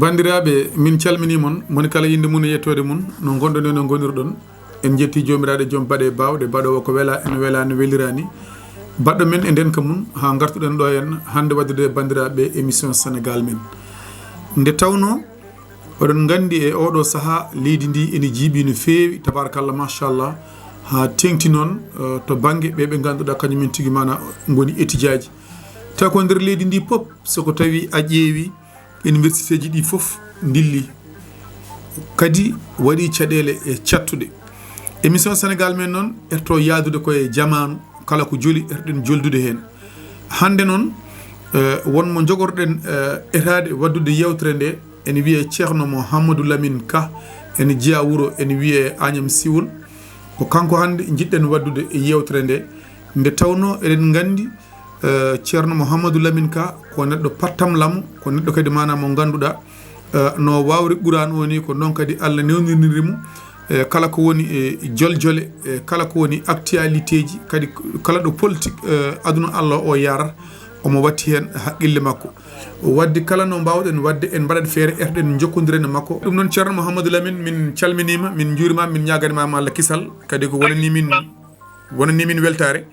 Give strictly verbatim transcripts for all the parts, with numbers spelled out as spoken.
Banndiraaɓe, min calminii mon, moni kala innde mum e yettoode mum, no ngonɗon e no ngonirɗon. En njettii Joomiraaɗo e Joom baɗe baawɗe, baɗoowo ko welaa, ene welaa, no weliraani. Baɗɗo men e ndeenka mum, haa ngartuɗen ɗo en hannde waɗdude e banndiraaɓe émission Sénégal men. Nde tawnoo, oɗon nganndi e ooɗoo sahaa, leydi ndi ene jiiɓi no feewi, tabarakallah, machallah, haa teeŋti noon, eh, to bannge ɓe ɓe ngannduɗaa kañum en tigi maana ngoni étudiant ji. Tawi ko nder leydi ndi pop, so ko tawi a ƴeewi, université ji ɗi fof ndilli, kadi waɗi caɗeele e cattuɗe. Émission Sénégal men noon, erto yaadude ko e jamaanu, kala ko joli, erɗen joldude heen. Hannde noon, eh, won mo njogorɗen, eh, etaade waɗdude yeewtere nde, ene wiyee Ceerno Mouhamadou Lamine Ka, ene jeyaa wuro, ene wiyee Agnam Siwol. Ko kanko hannde njiɗɗen waɗdude e yeewtere nde. Nde tawnoo eɗen nganndi, eh, Ceerno Mouhamadou Lamine Ka ko neɗɗo pattamlamo, ko neɗɗo kadi maanaam mo ngannduɗaa, eh, no waawri Quraan o ni, ko noon kadi Allah newnirniri mo, eh, kala ko woni e joljole, eh, kala ko woni actualité ji, kadi kala ɗo politique, eh, aduna Allah o yarata, omo watti heen haqqille makko. Wadde kala no mbaawɗen wadde, en mbaɗat feere, erɗen njokkondira e makko. Ɗum noon, Ceerno Mouhamadou Lamine, min calminiima, min njuuriima, min ñaaganii ma Allah kisal, kadi ko wonani min, wonani min weltaare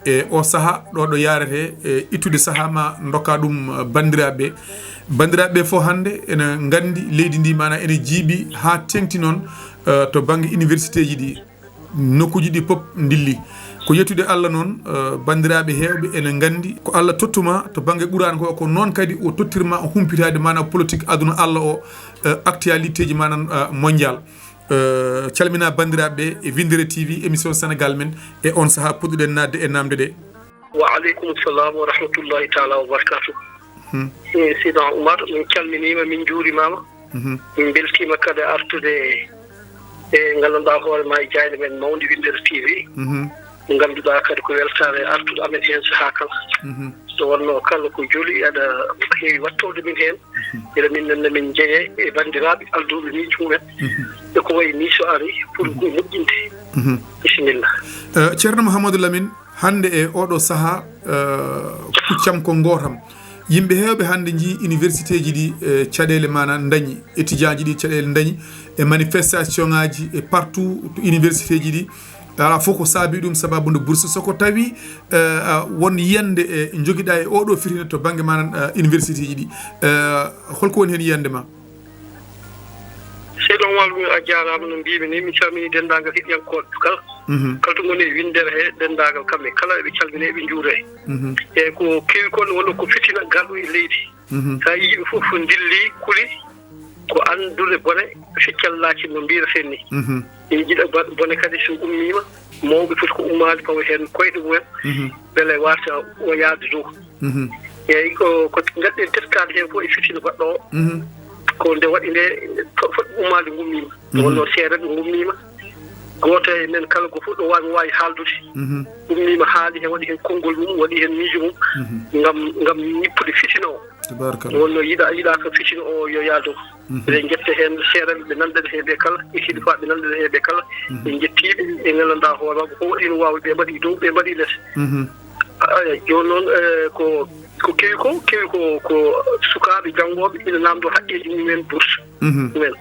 e o sahaa ɗo, ɗo yaarete e ittude sahaa ma ndokka ɗum, eh, banndiraaɓe. Banndiraaɓe fof hannde ene nganndi leydi ndi, maana ene jiiɓi haa teeŋti noon, eh, to bannge université ji ɗi. Nokkuuji ɗi pop ndilli. Ko yettude Allah noon, eh, banndiraaɓe heewɓe ene nganndi ko Allah tottuma to bannge Quraan ko, ko noon kadi o tottirma o humpitaade maanaam politique aduna Allah o, eh, actualité ji maanaam, eh, mondial. Eh, calmina banndiraaɓe e Winndere T V, émission Sénégal men, e on sahaa puɗɗuɗen naatde e naamnde ɗe. Wa aleykum salam wa rahmatullahi taala wa barakatuh. Hmm. Eh, Seydi Oumar, min calminiima, min njuurimaama. Mhm. Min mbeltiima kadi artude e nganndanɗaa hoore ma e jaaynde men mawnde Winndere T V. Mhm. Ngannduɗaa kadi ko weltaare artude amen heen sahaa kala. Mhm. Nde wonnoo kala ko joli aɗa heewi waɗtoode min heen. Mhm. Ila min nenne min njeyee e banndiraaɓe alduuɓe miijo mumen. Mhm. E ko wayi nii so arii pour, mhm, ko moƴƴinde. Mhm. Bisimilla. Eh, Ceerno Mouhamadou Lamine, hannde e oɗo sahaa, eh, puccam ko ngootam. Yimɓe heewɓe hannde njii université ji ɗi, eh, caɗeele maanaam ndañi, étudiant ji ɗi caɗeele ndañi, e manifestation ŋaaji, e partout to université ji ɗi. Alaa fof ko saabi ɗum, sababu nde bourse. So ko tawi, eh, ah, won yiyannde, eh, njogiɗaa e oɗo fitina to bannge maanaam, eh, université ji ɗi, eh, holko woni heen yiyannde ma? Seydi Oumar, a jaaraama no mbiimi ni, mi calmini denndaangal heɗiyankooɓe kala. Mhm. Kala to ngoni e winndere he, denndaangal kamɓe kala eɓe calmini, eɓe njuuree. Mhm. E ko kewi kon wonno ko fitina garɗo e leydi. Mhm. Sa yii yimɓe fof ndilli, kuli, ko anndude bone, feccal laaci no mbiyraten ni. Mhm. Ina jiɗa ba-, bone kadi so ummiima, mawɓe foti ko ummaade pawa heen koyɗe mumen, mhm, mbele wata o yaade dow. Mhm. Eeyi, ko, ko ngaɗɗen teskaade heen fof e fitina baɗɗo o. Mhm. Ko nde waɗi nde, fo-, foti ummaade ngummiima. Mhm. Wonno seeɗa ɓe ngummiima. Gooto e men kala ko fof ɗo waawi, waawi haaldude. Mhm. Ummiima haali heen, waɗi heen konngol mum, waɗi heen miijo mum, mhm, ngam, ngam ñippude fitina o. Tabarakallah. Wonno yiɗa, yiɗa ko fitina o yo yaado. Mhm. Eɗen njetta heen seeɗa ɓe nanɗen heen ɓe kala, e kilifa ɓe nanɗen heen ɓe kala. Mhm. En njettii ɓe, e nganndanɗaa hoore maɓɓe ko waɗi no waawi, ɓe mbaɗi dow, ɓe mbaɗi les. Mhm. Eeyi, jooni noon, eh, ko, ko kewi ko, kewi ko, ko sukaaɓe janngooɓe ina naamndoo haqqeeji mumen bourse. Mhm. Mumen.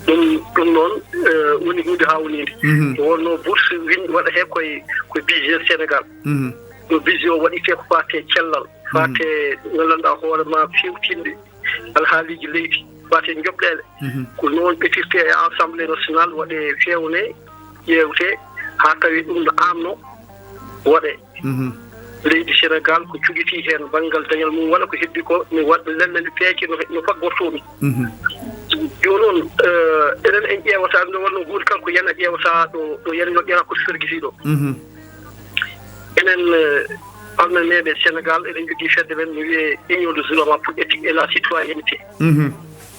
Ɗum, ɗum noon, eh, woni huunde haawniinde. Mhm. Nde wonnoo bourse win-, waɗa heen koye, koye budget Sénégal. Mhm. Ɗo budget o waɗitee ko faati e cellal, mhm, faati e nganndanɗaa hoore ma fewtinde alhaaliiji leydi, faati e njoɓɗeele. Mhm. Ko noon ɓetirtee e Assemblée nationale, waɗee feewne, ƴeewtee haa tawee ɗum no aamnoo waɗee. Mhm. Leydi Sénégal ko cugitii heen banngal dañal mum, waɗa ko heddi ko, mi waɗa lelle nde peeje no, no faggortoo ɗum. Mhm. Jooni noon, eh, enen en ƴeewata, nde wonnoo huunde kala ko yana ƴeewata ɗo, ɗo yani no ƴeewa ko fergiti ɗo. Mhm. Enen, eh, almameeɓe Sénégal, eɗen njogii fedde men no wiyee Union des Oulémas pour l'éthique et la citoyenneté. Mhm.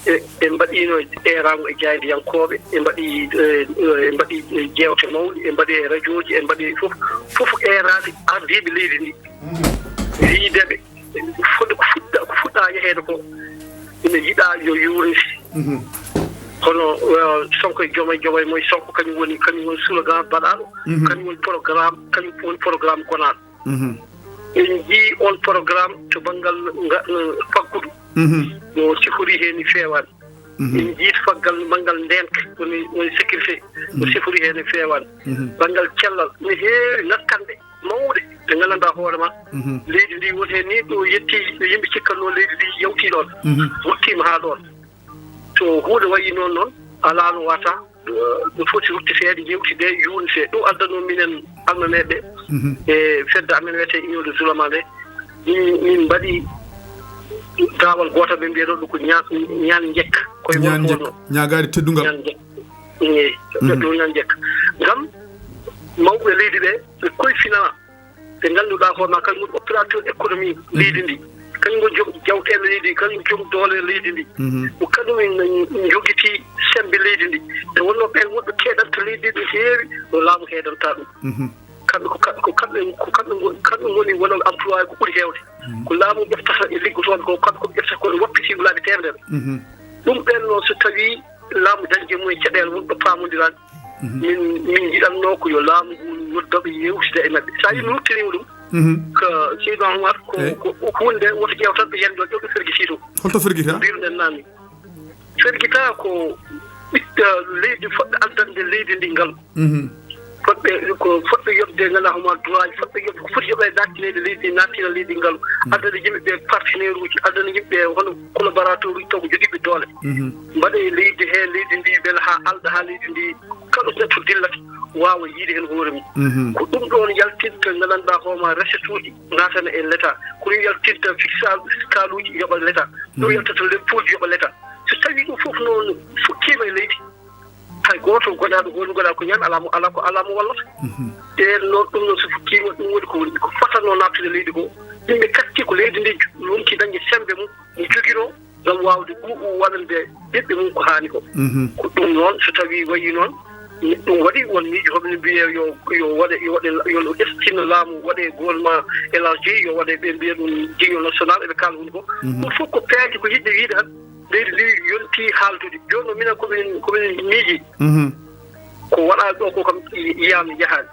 E, en mbaɗiino eeraango e jaayndiyankooɓe, en mbaɗi, e, e, en mbaɗi, e, jeewte mawɗe, en mbaɗi e rajooji, en mbaɗi fof, fof eeraade ardiiɓe leydi ndi. Mhm. Wiyde ɓe, fodde ko fuɗɗa-, ko fuɗɗaa yaheede ko, ina yiɗaa yo yuurnde. Mhm. Kono, eh, Sonko e Diomaye, Diomaye mo e Sonko, kañum woni, kañum woni slogan baɗaaɗo, mhm, kañum woni programme, kañum woni programme gonaaɗo. Mhm. En njii on programme to banngal nga-, eh, faggudu. Mhm. No sifori heen ni feewaani. Mhm. Min njiiti faggal banngal ndeenka, woni, woni sécurité, no Mhm. sifori heen ni feewaani. Mhm. Banngal cellal, no heewi ŋakkanɗe mawɗe ɗe nganndanɗaa hoore ma. Mhm. Leydi ndi woni heen ni ɗo yetti, ɗo yimɓe cikkatnoo leydi ndi yawti ɗoon, Mhm. ruttiima haa ɗoon. So huunde wayi noon noon, alaa no wata, eh, ɗum foti ruttiteede, yewtidee, yuurnitee. Ɗum addanoo minen almameeɓe Mhm. e fedde amen wiyetee Union des Oulémas nde. Min, min mbaɗi daawal gootal, ɓe mbiyata ɗum ko ñaan, ñaan njekka. Koye Ñaan wonko njekka. Wonno? Ñaagaade teddungal. Ñaan njekka. Eey, Mhm. ɗum ñaan njekka. Ngam mawɓe leydi ɓe, ɓe koyfinaa ɓe ngannduɗaa hoore ma, kañum woni opérateur économie Mhm. leydi ndi, kañum woni joom jawteeɓe leydi, kañum joom doole leydi ndi. Mhm. Ko kañum en, en jogitii semmbe leydi ndi. Nde wonnoo ɓeen wonɓe keedanta leydi ndi no heewi, no laamu heedanta ɗum. Mhm. Kamɓe ko kamɓe, ko kamɓe, ko kamɓe ngoni, kamɓe ngoni wonooɓe emploi ko ɓuri heewde. Mhm. Ko laamu ƴeftata e liggotooɓe ko, kamɓe ko ɓe ƴeftata ko e wappitiiɓe laabi teemedere. Mhm. Ɗum ɓeen noon so tawii laamu dañde mum e caɗeele wonɓe paamondiraani, Mhm. min, min njiɗatnoo ko yo laamu ngu noddo ɓe yeewtida e maɓɓe. So a yii mi Mhm. ruttiniima ɗum, Mhm. ko Seydou Oumar, ko, Eey. ko, ko huunde woto ƴeew tan ɓe yiyande ɗo, ƴeew ɓe fergiti to. Holto fergita? Mbiruɗen naamni. Fergita ko ɓiɓɓe leydi fotɓe addande leydi ndi ngalu. Mhm. Fotɓe ko fotɓe yoɓde ngala homa droit, fotɓe yoɓde ko foti yoɓe dartineede leydi ndi, naattina leydi ngalu. Mhm. Addana yimɓe ɓe partenaire uji, addana yimɓe ɓe hono collaborateur uji taw ko jogiiɓe doole. Mhm. Mbaɗe leydi he, leydi ndi mbele haa alɗa, haa leydi ndi kala neɗɗo dillata waawa yiide heen hoore mum. Mhm. Ko ɗum ɗoon yaltinta nganndanɗaa hooma recette uji naatana e l'État. Ko ɗum yaltinta fixa-, fiscal uji yoɓa l'État. Ɗum Mhm. yaltata l'impôt ji yoɓa l'État. So tawii ɗum fof noon fukkiima e leydi, hay gooto goɗaaɗo, woni goɗaaɗo ko ñaami, alaa mo, alaa ko, alaa mo wallata. Mhm. Nden noon, ɗum noon so fukkiima, ɗum woni ko woni, ko fotnoo naattude leydi ko. Yimɓe katti ko leydi ndi ronki dañde semmbe mum, ndi joginoo, ngam waawde ɓu-, waɗande ɓiɓɓe mum ko haani ko. Mhm. Ko ɗum noon, so tawii wayii noon, ɗum waɗi won miijotooɓe no mbiyee yo, yo waɗe, yo waɗe, yo ɗestinno laamu, waɗe gouvernement élargi, yo waɗe, ɓe mbiya ɗum union nationale, eɓe kaala woni ko. Mhm. Ɗum fof ko peeje ko yiɗɓe wiyde tan, leydi ndi yontii haaldude. Jooni noon, minen ko min, ko min miijii. Mhm. Ko waɗaa ɗo ko kam, yiyaama yahaani.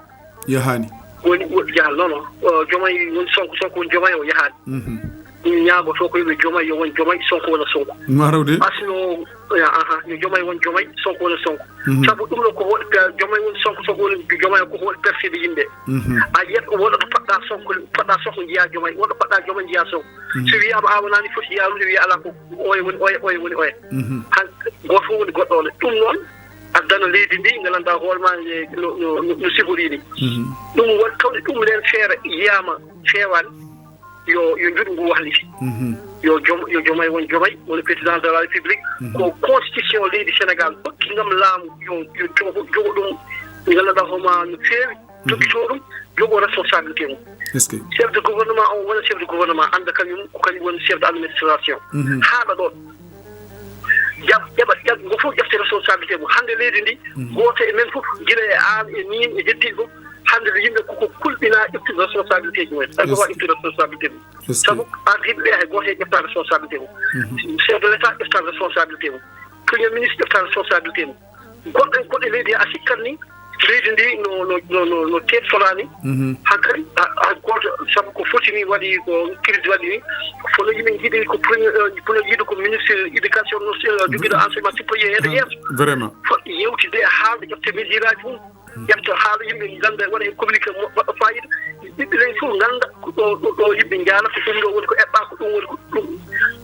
Yahaani. Woni, woni yahaani, non, non. O, Jomay woni Sonko, Sonko woni Jomay, o yahaani. Mhm. Min ñaagotoo ko yimɓe Jomay yo won Jomay, Sonko wona Sonko. Mataw de. Asno, ya, aha, yo Jomay won Jomay, Sonko wona Sonko. Mhm. Sabu ɗum ɗo ko won, eh, Jomay woni Sonko, Sonko woni Jomay, ko won persiiɓe yimɓe. Mhm. A yiyat wonɗo to paɗɗa Sonko, paɗɗa Sonko njiyaa Jomay, wonɗo paɗɗa Jomay njiyaa Sonko. Mhm. So wiyaama a wonaani foti yaarude, wiya alaa ko oya woni oya, oya woni oya. Mhm. Han gooto fof woni goɗɗo o ne. Ɗum noon addana leydi ndi, nganndanɗaa hoore ma, e no, no, no, no sifori ni. Mhm. Ɗum waɗi tawde ɗum nden feere yiyaama feewaani, yo, yo njuɗ ngu wahliti. Mhm. Yo Jom, yo Jomay won Jomay, woni président de la République. Mhm. Ko constitution leydi Sénégal hokki ngam laamu, yo, yo jogo, jogo ɗum, nganndanɗaa hoore ma no feewi, Mhm. toppitoo ɗum, jogo responsabilité mum. Est-ce que? Chef de gouvernement o wona chef de gouvernement, annda kañum ko kañum woni chef de administration. Mhm. Haaɗa ɗoon. Jaɓ-, ƴeɓa, ƴeɓ-, ngo fof ƴefte responsabilité mum. Hannde leydi ndi, Mhm. gooto e men fof, gila e aan, e miin, e heddiiɓe fof, hannde ɗo yimɓe koko kulɓinaa ƴeftude responsabilité ji mumen. Hay gooto Est-ce que? Ƴeftude responsabilité mum. Est-ce que? Sabu ardiiɓe ɓe hay gooto e ƴeftaa responsabilité mum. Mhm. Chef de l'État ƴeftaa responsabilité mum. Premier ministre ƴeftaa responsabilité mum. Goɗɗo e goɗɗo leydi a sikkat ni, leydi ndi no, no, no, no, no teeɗi foraani. Mhm. Hankadi, ha, ha gooto, sabu ko foti ni waɗi ko crise waɗi ni, fono yimɓe njiɗi ko premier, eh, fono yiide ko ministre éducation no, eh, jogiiɗo enseignement supérieur heede Ha, yeeso. Vraiment. Foti yewtide e haalde ƴefte mesure aji mum. Mhm. Ƴefte haala yimɓe ngannda waɗa heen communiqué mo-, waɗa fayida. Ɓiɓɓe leydi fof ngannda ko ɗo, ɗo, ɗo yimɓe njaalata, ko ɗum ɗo woni ko eɓɓaa, ko ɗum woni ko ɗum.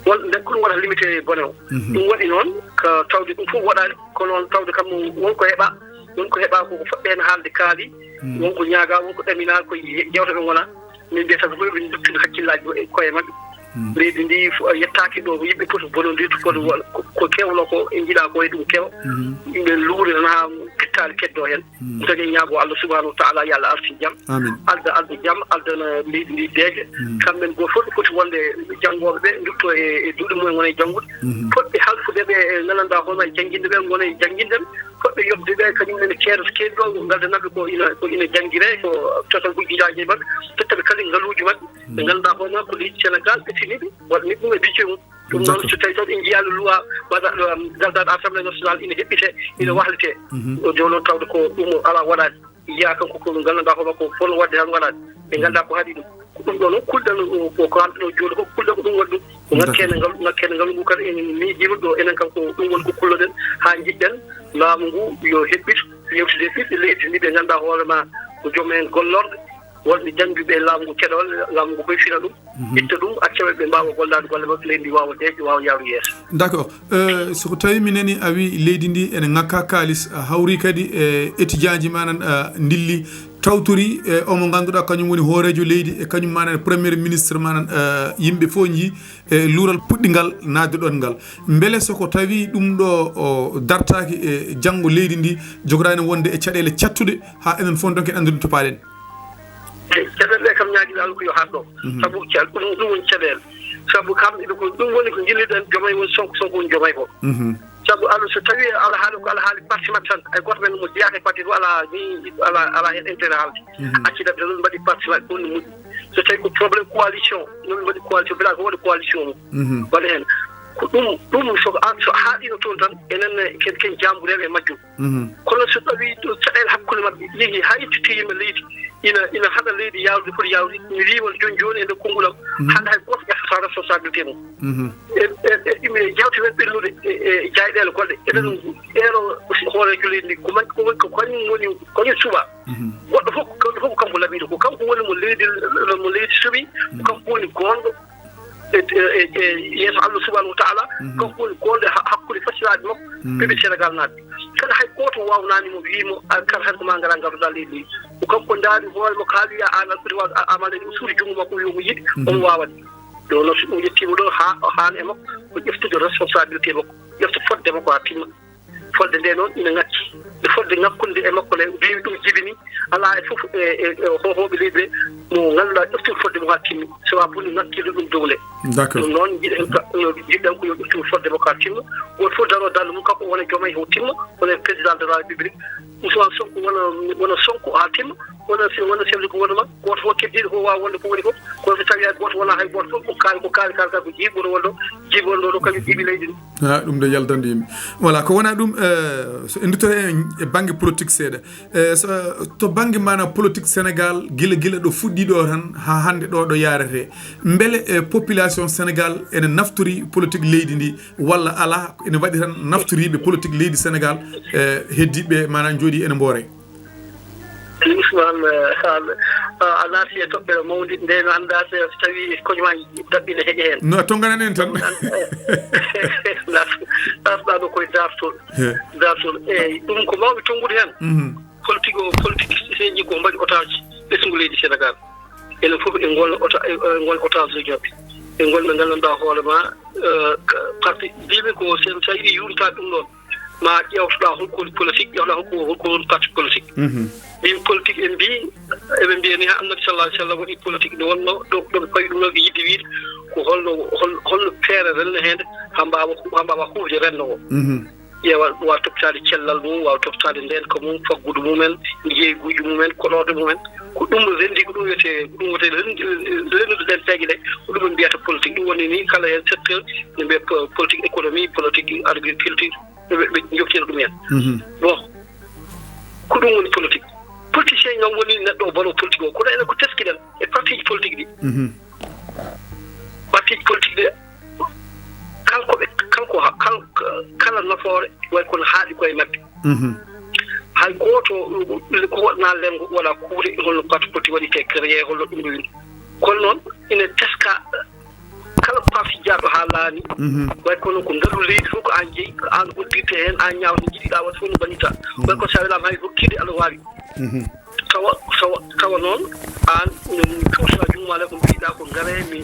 Won, nde ko ɗum waɗata limité bone o. Mhm. Ɗum waɗi noon, ko tawde ɗum fof waɗaani, ko noon tawde kam won ko heɓaa. Won ko heɓaa ko, ko fotɓe heen haalde kaali, Mm. won ko ñaagaa, won ko ɗaminaa, ko ye-, jewte ɓe ngonaa. Min mbiyata ko ɓe nduttude hakkillaaji maɓɓe, koye maɓɓe. Mm. Leydi ndi fo-, yettaaki ɗo ko yimɓe poti bonondirde, poti Mm. wa-, ko, ko kewlo ko, e njiɗaa ko e ɗum kewa. Mm. Yimɓe luure tan haa pittaali keddo heen. Mm. Kadi en ñaago Allah subhanahu wa taala, yo Allah artir jam. Amin. Alda, alda jam, aldana leydi ndi deeƴa. Mm. Kamɓe gooto fof ɓe poti wonde janngooɓe ɓe, ndutto e, e duuɗe mumen, ngona e janngude. Mm. Fotɓe halfude ɓe, e ngandanɗaa hono e jannginde ɓe, ngona e jannginde ɓe. Fotɓe yoɓde ɓe, kañum nene keedata keedɗo, ngaldanat ɓe ko ina, ko ina janngiree, ko total gujjidaaji e maɓɓe, totta ɓe kadi ngaluuji maɓɓe. Mm. Ɓe ngannduɗaa hono ko leydi Sénégal ɓe fini, waɗani ɗum e budget mum. Ɗum noon, D'accord. so tawii tan en njiyaani loi, waɗa, um, ngaldaɗo Assemblée nationale ina heɓɓitee, ina Mhm. wahlitee. Mhm. O jooni noon tawde ko ɗum o alaa waɗaani. Yiyaa kanko ko nganndanɗaa hono ko fotnoo waɗde tan waɗaani. Ɓe nganndaa ko haɗi ɗum. Ko ɗum ɗoo noon kulɗen o, ko, ko haalɗen o jooni ko kulɗen ko ɗum waɗi ɗum. Ko ngakkere ngal, ngakkere ngal ngu kadi en miijiima ɗo, enen kam ko ɗum woni ko kulloɗen haa njiɗɗen laamu ngu yo heɓɓit, yewtude ɓiɓɓe leydi ndi ɓe ngannduɗaa hoore ma ko joom en gollorɗe, wonɓe jannguɓe laamu ngu keɗoole, laamu ngu koye fina ɗum, itta ɗum, acca ɓe ɓe mbaawa gollaade golle maɓɓe, leydi ndi waawa deeƴde, waawa yaarude yeeso. D'accord. Euh, so ko tawi mi nani a wi leydi ndi ene ŋakka kaalis, a hawri kadi e étudiant ji manan, a ndilli tawtori e omo ngannduɗaa kañum woni hooreejo leydi e kañum manan premier ministre manan, a yimɓe fof njii e luural puɗɗingal naatde ɗon ngal. Mbele so ko tawi ɗum ɗo o dartaaki e janngo leydi ndi, jogoraani wonde e caɗeele cattuɗe haa enen fof donken anndude to paaɗen? Eyi, caɗeele ɗe kam ñaagiɗa Allah ko yo haɗ ɗo. Mhm. Sabu cal-, ɗum, ɗum woni caɗeele. Sabu kamɓe ko ɗum woni ko njilliɗen, jomay woni Sonko, Sonko woni jomay ko. Mhm. Sabu Allah so tawi alhaali ko alhaali parti maɓɓe tan, hay gooto men mo jeyaaka e parti ɗum alaa ni, alaa, alaa heen intérêt haalde. Mhm. Acci daɓɓe noon mbaɗi parti maɓɓe ɗum ne moƴƴi. So tawi ko problème coalition, noon mbaɗi coalition, mbela ko waɗi coalition mum. Mhm. Waɗa heen. Ko ɗum, ɗum so, so haaɗiino toon tan, enen ken, ken jaambureeɓe e majjum. Mhm. Kono so tawi ɗo caɗeele hakkunde maɓɓe yehi haa ittiti yimɓe leydi, ina, ina haɗa leydi yawde foti yawde, mi wii won jooni jooni e nder konngol am, mhm, hannde hay gooto ƴettata responsabilité mum. Mhm. E, e, e, imi jawti men ɓennude e, e jayɗeele goɗɗe. Eɗen, mhm, eero hooreejo leydi ndi, ko man, ko woni, ko kañum woni, kañum suɓa. Mhm. Goɗɗo fof, goɗɗo fof ko kanko laɓiiɗo, ko kanko woni mo leydi, mo leydi suɓi, ko, mhm, kanko woni goonɗo. E, e, e, e yeeso Allah subhanahu wa ta'ala, mhm, kanko woni goonɗo ha-, hakkunde fasiraaɓe makko, mhm, ɓiɓɓe Senegal naaɓe. Kadi hay gooto waawnaani mo, wii mo, "A, kala hannde ko maa ngaraa ngarduɗaa leydi ndi." Ko kanko ndaari hoore makko, haali, "Wiya aan aɗa foti waawde a-, amaa leydi." O suuri junngo makko, wii omo yiɗi, mhm, omo waawani. Ɗum noon, so ɗum yettiima ɗo, haa, haani e makko, ko ƴeftude responsabilité makko, ƴefta fodde makko haa timma. Fodde nde noon ina ŋakki. E fodde ŋakkunde e makko nde, mbiimi ɗum jibini, alaa e fof e, e, e hohooɓe leydi ɓe, mo ngannduɗaa ƴeftude fodde mum haa timmi, so waa boni ŋakkirde ɗum dow nde. D'accord. Ɗum noon, njiɗen ka, no njiɗɗen ko yo ƴeftu fodde makko haa timma. Gooto fof daroo darnde mum, kanko wona joom e o timma, wona président de la République. Ousmane Sonko wona, wona Sonko haa timma, wona, wona chef de gouvernement. Gooto fof keddiiɗo ko waawa wonde ko woni fof. Kono so tawii hay gooto wonaa hay gooto fof, ko kaari, ko kaari, kaari, kaari, ko jiiɓi woni wonde, jiiɓi wonde ɗo, kañum jiiɓi leydi ndi. Ah, ɗum de yaltande yimɓe. Voilà, ko wona ɗum, eh, so en nduttoto en e bannge politique seeɗa. Eh, so, to bannge maanaam politique Sénégal, gila, gila ɗo fuɗɗi ɗo tan, haa hannde ɗo, ɗo yaarete. Mbele, eh, population Sénégal ene naftori politique leydi ndi, walla alaa, ene waɗi tan naftoriiɓe politique leydi Sénégal, eh, heddiiɓe maanaam njooɗi ene mboore? Ousmane, eh, a, a naati e toɓɓere mawnde nde, mi anndaa so, so tawii ko maa daɓɓi ne heƴa heen. No, a tonnganan en tan. Ɗum an-, eh, naat-, naatɗaa ɗo koye daartol. He. Daartol. Eeyi, ɗum ko mawɓe tonngude heen. Mhm. Politique o, politique seeji ko mbaɗi otage ɓesngu leydi Senegal. Enen fof en ngol ota-, en ngol otage uji maɓɓe. En ngol ɓe nganndanɗaa hoore ma, eh, ka-, parti mbiimi ko sen so a yiɗi yuumtaade ɗum ɗoon. Ma ƴeewtoɗaa holko woni politique, ƴeewtoɗaa holko, holko woni parti politique. Mhm. Min politique en mbii, eɓe mbiya ni ha Annabi sallallahu alaihi wasallam waɗi politique nde wonno, ɗo, ɗo ɓe pawi ɗum ɗo, ɓe yiɗde wiide ko holno, hol-, holno feere renna heen, haa mbaawa, haa mbaawa huufde renndo o. Mhm. Ƴeewa, waawa toppitaade cellal mum, waawa toppitaade ndeenka mum, faggudu mumen, njeeyguuji mumen, koɗoɗe mumen. Ko ɗum renndi, ko ɗum wiyetee, ko ɗum wiyetee renndi, rennude ɗeen peeje ɗe, ko ɗum en mbiyata politique. Ɗum woni ni kala heen secteur, ne mbiyee po-, politique économie, politique agriculture, ɓe, ɓe, ɓe njoftina ɗum heen. Mhm. Bon, ko ɗum woni politique. Politicien kam woni neɗɗo o bano politique o. Kono enen ko teskiɗen e parti ji politique ɗi. Mhm. Parti ji politique ɗi, kala ko ɓe, kala ko ha-, kal-, kala nafoore, way kono haaɗi koye maɓɓe. Mhm. Hay gooto, ko waɗna lenngo, waɗa kuure, holno parti politique waɗi te créé, holno ɗum ɗo woni. Kono noon, ina teska kala parti jaaɗo haa laani, mhm, way kono ko ngalu leydi fof ko aan jeyi, ko aan uddirte heen, aan ñaawata njiɗiɗaa waɗde fof no mbaɗirta. Mhm. Way ko so a welaama hay hokkirde aɗa waawi. Mhm. Tawa, tawa, tawa noon aan min cuusa jummale ko mbiɗa ko ngare mi,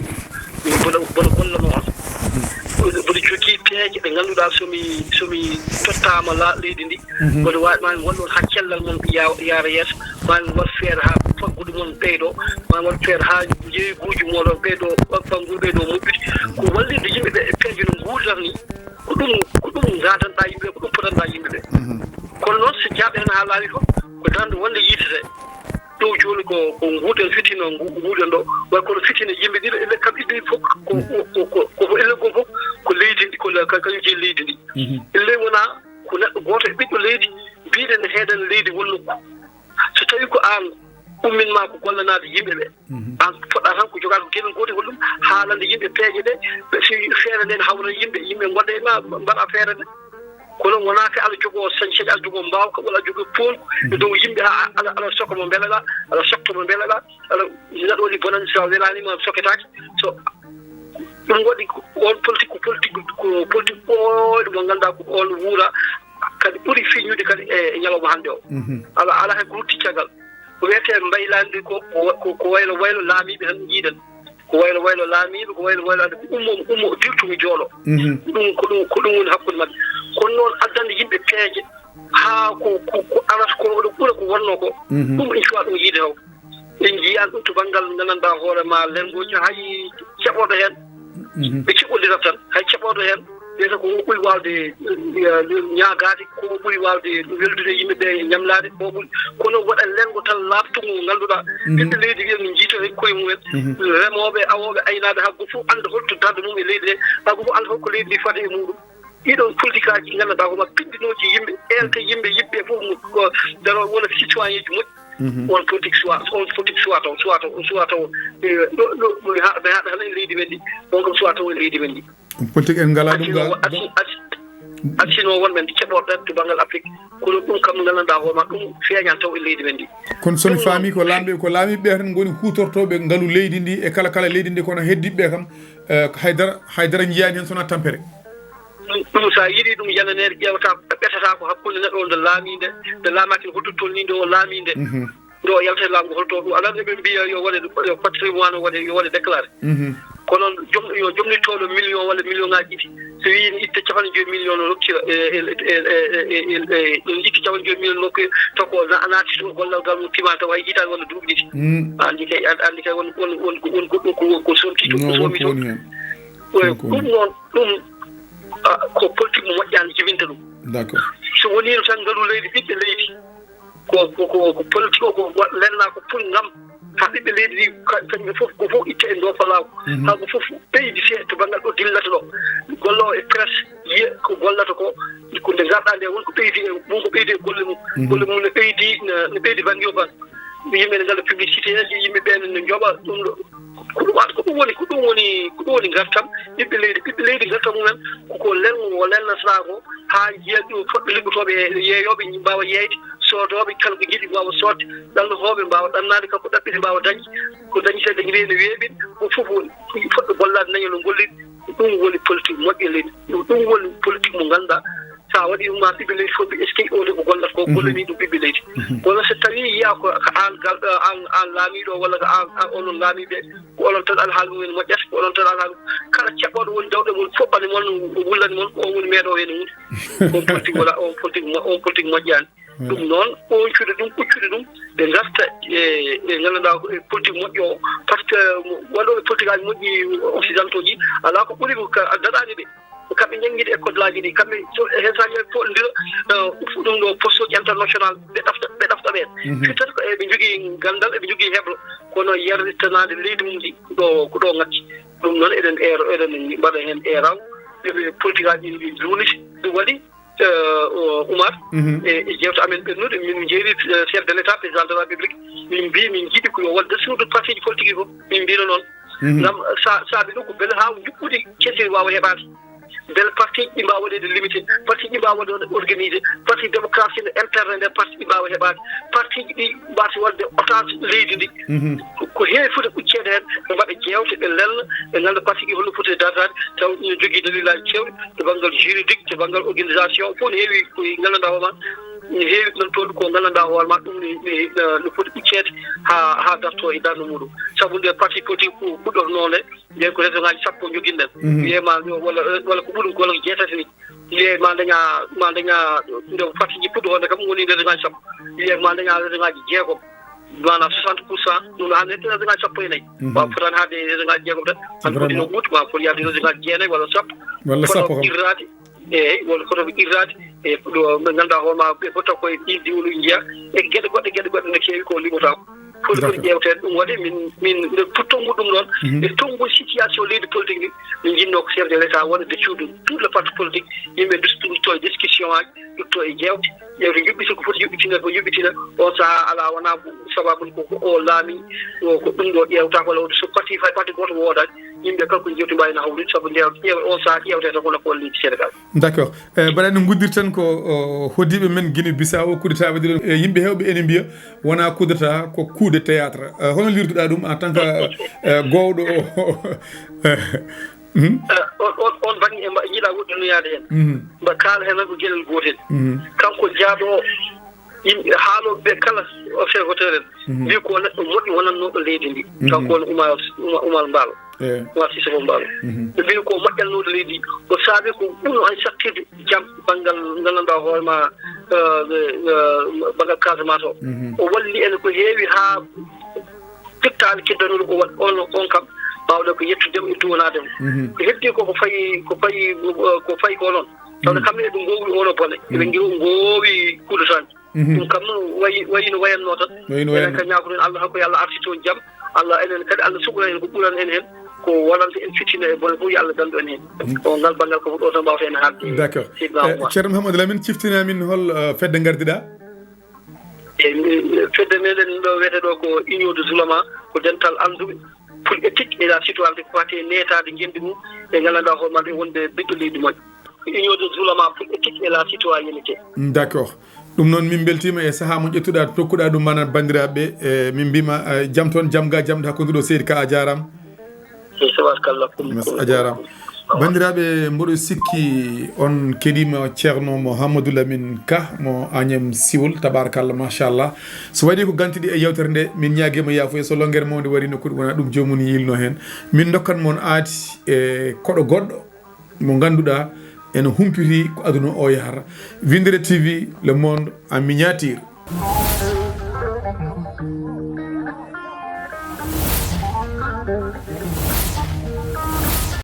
mi mboɗo, mboɗo gollano on. Mhm. Mboɗo, mboɗo jogii peeje ɗe ngannduɗaa so mi, so mi tottaama la, leydi ndi, mhm, mboɗo waawi maa mi wallu on haa cellal mon yaa-, yaara yeeso, maa mi waɗ feere haa faggudu mon ɓeydo, maa mi waɗ feere haa njeeyguuji mooɗon ɓeydo, ɓa-, ɓanngudu ɓeydo moƴƴude. Ko wallirde yimɓe ɓe e peeje no nguurdata ni, ko ɗum, ko ɗum ngaadanɗaa yimɓe ɓe, ko ɗum potanɗaa yimɓe ɓe. Mhm. Kono noon, so jaaɓi heen haa laawi fof, ko darnde wonde yiitete. Ɗum jooni ko, ko nguurɗen fitina, ngu-, nguurɗen ɗo. Way kono fitina yimɓe ɗiɗo, ille kam ɗiɗo fof, ko, mhm, ko, ko, ko, ko ille goo fof, ko leydi ndi, ko le-, ka-, kañum jeyi leydi ndi. Mhm. Ille wonaa ko neɗɗo gooto e ɓiɗɗo leydi, mbiɗen heedan leydi won nokku. So tawii ko aan ummin maa ko gollanaade yimɓe ɓe, mhm, aan poɗɗa tan ko jogaade ko geɗel gootel holɗum haa Nande yimɓe peeje ɗe, ɓe fi feere nde ne hawra yimɓe, yimɓe ngonda e ma mbaɗa feere nde. Kono wonaa ko aɗa jogoo sañ-sañ, aɗa jogoo mbaawka, walla aɗa jogoo poolgu e dow yimɓe, haa aɗa, aɗa sokka mo mbeleɗaa, aɗa sokka mo mbeleɗaa, aɗa neɗɗo waɗi bonannde, so a welaani ma soketaake. So ɗum waɗi ko on politique, ko politique, ko politique ɓooyɗo mo ngannduɗaa ko on wuura, kadi ɓuri feeñude kadi e, e ñalawma hannde o. Ala, ala hay ko rutti caggal. Ko wiyetee mbaylaandi ko, ko, ko, ko waylo waylo laamiiɓe tan njiiɗen. Ko waylo waylo laamiiɓe, ko waylo waylo ande ko ummo, ummo, dirtu mi jooɗo. Ko ɗum, ko ɗum, ko ɗum woni hakkunde maɓɓe. Kono noon addande yimɓe peeje haa ko, ko, ko arata ko ɗo ɓura ko wonnoo ko. Ɗum inchallah ɗum yiide taw. En njiyan ɗum to banngal nganndanɗaa hoore ma lenngooji hay keɓoɗo heen. Ɓe keɓondirat tan hay keɓoɗo heen. Wiyata ko o ɓuri waawde, eh, ñaagaade, ko o ɓuri waawde weldude yimɓe ɓe, ñamlaade, ko o ɓuri. Kono waɗa lenngo tan laaɓtungo, ngannduɗaa, ɓiɓɓe leydi ɓe no njiita e koye mumen. Remooɓe, awooɓe, aynaaɓe, haa gooto fof annda holto darnde mum e leydi he, haa gooto fof annda holko leydi ndi fadi e muɗum. Ɗiɗon politikaaji nganndanɗaa ko ma piɗɗinooji yimɓe, eelta yimɓe, yimɓe fof mo, ko daro wona citoyenji moƴƴi. On politique suwa, on politique suwa taw, suwa taw, suwa taw, eh, ɗo, ɗo, mi ha-, mi haɗa tan e leydi men ndi, on kam suwa taw e leydi men ndi. Politique en ngalaa ɗum. Acci no, ga-, acci, acci, acci no won men ndi keɓorɗen to banngal Afrique, kono ɗum kam nganndanɗaa hoore ma, ɗum feeñan taw e leydi men ndi. Kono so mi ɗum faami noon ko laamɓe, ko laamiiɓe ɓe tan ngoni huutortooɓe ngalu leydi ndi e kala kala leydi ndi, kono heddiiɓe ɓe kam, eh, haydara, haydara njiyaani heen so wonaa tampere. Ɗum, ɗum so a yiɗii ɗum yananeede ƴeewata, ɓetata ko hakkunde neɗɗo o nde laamii nde, nde laamaaki nde holto tolnii nde o laamii nde. Nde o yalta e laamu holto ɗum. Aɗa anndi ɓe mbiya yo waɗe, yo patrimoine o waɗe, yo waɗe déclaré. Kono joom, yo jomnitooɗo million walla million ŋaaji ɗiɗi, so wii ne itta capanɗe joyi million o rokkira, e, e, ɗum itta capanɗe joyi million nokku, taw ko na-, naati to gollal ngal mum timaani taw hay hitaande walla duuɓi ɗiɗi. A anndi kay, a anndi kay won, won, won, won goɗɗum ko, ko somti to, ko non, won somti ko to. Woni heen. Eyi, ɗum noon, ɗum, ah, ko politique mo moƴƴaani jibinta ɗum. D'accord. So woniino tan ngalu leydi, ɓiɓɓe leydi, ko, ko, ko, ko politique o, ko wa-, lelnaa ko pour ngam haa ɓiɓɓe leydi ndi, ka-, kañum fof, ko fof itta e ndo falaaku. Haa ko fof ɓeydi see to banngal ɗo dillata ɗo. Golloowo e presse, yiya ko gollata ko, ko nde ngarɗaa nde won ko ɓeydi e mum, ko ɓeydi e golle mum. Golle mum ne ɓeydi, ne, ne ɓeydi bannge o bannge. Yimɓe ne ngannda publicité ji, yimɓe ɓe ne njoɓa ɗum ɗo. Ko ɗum ad-, ko ɗum woni, ko ɗum woni, ko ɗum woni ngartam ɓiɓɓe leydi. Ɓiɓɓe leydi ngartam mumen ko, ko lelngo ngo lelnata ko haa njiya ɗum fodɓe liggotooɓe e yeeyooɓe mbaawa yeeyde, soodooɓe kala ko njiɗi mbaawa soodde, ɗannooɓe mbaawa ɗannaade, kala ko ɗaɓɓiti mbaawa dañde, ko dañetee dañde ne weeɓi, ko fof woni fodɓe gollaade daña no ngolliri. Ɗum woni politique moƴƴo leydi. Ɗum, ɗum woni politique mo ngannduɗaa so a waɗi ɗum ma ɓiɓɓe leydi fof mbi est-ce que o ne ko gollata ko, gollani ɗum ɓiɓɓe leydi. Kono so tawii yiyaa ko, ko aan gal-, aan, aan laamiiɗo walla ko aan, aan onon laamiiɓe, ko onon tan alhaali mumen moƴƴata, ko onon tan alhaali, kala keɓooɗo woni dawɗe mon fof ɓane mon, o wullani mon, ko on woni meeɗo heen e mum. On politique wala, on politique mo-, on politique moƴƴaani. Ɗum noon, ɓoycude ɗum, ɓuccude ɗum, ɓe ngarta e, e nganndanɗaa ko e politique moƴƴo o. Par ce que waɗooɓe politique aji moƴƴi occidentaux ji, alaa ko ɓuri ko ka-, daɗaani ɓe. Ko kamɓe njanngiɗi e kodlaaji ɗi, kamɓe so-, e heen saaji fof ndiro, eh, ɗum ɗo poste uji international, ɓe ɗafta, ɓe ɗafta ɓeen. Firtata ko eɓe njogii ganndal, eɓe njogii heblo, kono yarlittanaade leydi mum ndi, ko ɗo, ko ɗo ngakki. Ɗum noon eɗen eero, eɗen mbaɗa heen eeraango, ɓe politique aji ɗi njuuliti, ɗum waɗi, eh, o, Oumar, e, e jeewte amen ɓennuɗe, min njeeri, eh, chef de l'État, président de la République, min mbii, min njiɗi ko yo won dasuudu parti ji politique fof, min mbiino noon. Ngam sa-, saabi ɗum ko mbele haa njuɓɓudi kesiri waawa heɓaade. Mbele parti ji ɗi mbaawa waɗeede limité, parti ji ɗi mbaawa waɗeede organisé, parti démocratie no interne nder parti ɗi mbaawa heɓaade, parti ji ɗi mbaasa waɗde otage leydi ndi. Ko, ko heewi foti ɓucceede heen, ɓe mbaɗa jeewte, ɓe lelna, ɓe ngannda parti ɗi holno foti dartaade, taw ina jogii dalilaaji keewɗi, to banngal juridique, to banngal organisation, fof ne heewi ko nganndanɗaa hoore ma, ne heewi ɗon toon ko nganndanɗaa hoore ma, ɗum ne, ne, ne, no foti ɓucceede haa, haa dartoo e darnde muɗum. Sabu nde parti politique fu-, fuɗɗotonoo nde, nden ko région ŋaaji sappo njoginɗen. Wiyee ma, walla, walla ko ɓuri, walla ko jeetati ni. Wiyee ma daña, ma daña, nde parti ji puɗɗo wonde kam woni région ŋaaji sappo. Wiyee ma daña région ŋaaji jeegom. Maanaam soixante pour cent, ɗum hannde région ŋaaji sappo e nayi. Waaw, fotaani haalde région ŋaaji jeegom tan. Hannde ko ɗino ɓuuti, ma foti yaade région ŋaaji jeenayi walla sappo. Walla sappo kam. Irraade, eeyi, walla koto ko irraade, e ɗo ɓe ngannduɗaa hoore ma, ɓe fof taw koye ɗiin diwluuji njeya, e geɗe goɗɗe, geɗe goɗɗe no keewi ko limotaako. Foti, foti ƴeewteede. Ɗum waɗi min, min nde pour tonngude ɗum ɗoon, e tonngol situation leydi politique ndi, min njinnoo ko chef de l'État wonde e cuuɗi, tout le parti politique, yimɓe dus-, dutto e discussion aji, dutto e jeewte, ƴeewte yuɓɓita ko foti yuɓɓitineede ko yuɓɓitina, on sahaa alaa wonaa sababu ko, ko o laami, o ko ɗum ɗo ƴeewtaako, walla so parti fay parti gooto woodaani, Yimɓe kala ko jewti mbawi no hawrude, sabu nde ƴeewa on saha ƴeewte tan kono ko leydi Sénégal. D'accord. Eh, mbaɗa no nguddirten ko, o, hoɗdiiɓe men Guinée Bissau, coup d'état waɗi ɗon. Eh, yimɓe heewɓe ene mbiya wona coup d'état, ko coup de théâtre. Eh, hono liirduɗa ɗum en tant que, eh, gowɗo o? Mhm. Eh, on, on, on bangge e mba-, jiiɗa woɗɗinoyaade heen. Mhm. Mba kaala heen ko geɗel gootel. Mhm. Kanko jaaɗo o, yimɓe haalooɓe ɓe kala observateur en. Mhm. Mbi ko neɗɗo moƴƴo wonannooɗo leydi ndi. Mhm. Kanko woni Umar, Umar, Umar Mbaalo. Eh. Umar Sissoko Mbaalo. Mhm. Ɓe mbi ko moƴƴannooɗo leydi. O saabi ko ɓurno en saɗtirde jam banngal nganndanɗaa hoore ma, eh, eh, banngal Casamance o. Mhm. O walli en ko heewi haa pittaali keddanuɗo ko wa-, on, on kam, mbaawɗen ko yettude mo e duwanaade mo. Mhm. Ko heddi ko, ko fayi, ko fayi, ko fayi ko noon. Tawde, mhm, kamɓe eɓe ngoowi oɗo bone, eɓe, mhm, ngiro-, ngoowi kuuɗotaani. Mhm. Ɗum kam wayi, wayi no wayatnoo tan. Wayi no wayatnoo. Enen ka ñaagoɗen Allah, hakko yo Allah arsitu on jam. Allah enen kadi, Allah suɓana en ko ɓurani en heen, ko wonanta en fitina e bone fof, yo Allah dandu en heen. Mhm. O ngal banngal ko ɗo tan mbawta en haalde. D'accord. Seydina, eh, Oumar. Ceerno Mouhamadou Lamine, ciftina min hol, eh, fedde ngardiɗa? E, e, fedde meɗen ɗo wiyete ɗo ko Union des Oulémas, ko dental annduɓe, pour éthique et la citoyenneté, ko fati e neetaade ngenndi mum e nganndanɗaa hoore maɓɓe wonde ɓiɗɗo leydi moƴƴo. Union des Oulémas pour éthique et la citoyenneté. D'accord. Ɗum noon, min mbeltiima e sahaa mo ƴettuɗaa, tokkuɗaa ɗum, maanaam banndiraaɓe, e min mbiima, eh, jam toon, jam ga, jam ɗo hakkunde ɗo, seydi Ka, a jaaraama. Eyi, tabarakallah, ko, ko, a jaaraama. Banndiraaɓe, mboɗo sikki on keɗiima Ceerno Mouhamadou Lamine Ka mo Agnam Siwol, tabarakallah, machallah. So waɗi ko ganti ɗi e yewtere nde, min ñaagiima yaafuya, so longere mawde wari nokkude, wona ɗum joomum yiilno heen. Min ndokkan mon aadi e koɗo goɗɗo mo ngannduɗaa ene humpiti ko aduna o yahata. Windere T V, le monde en miniature.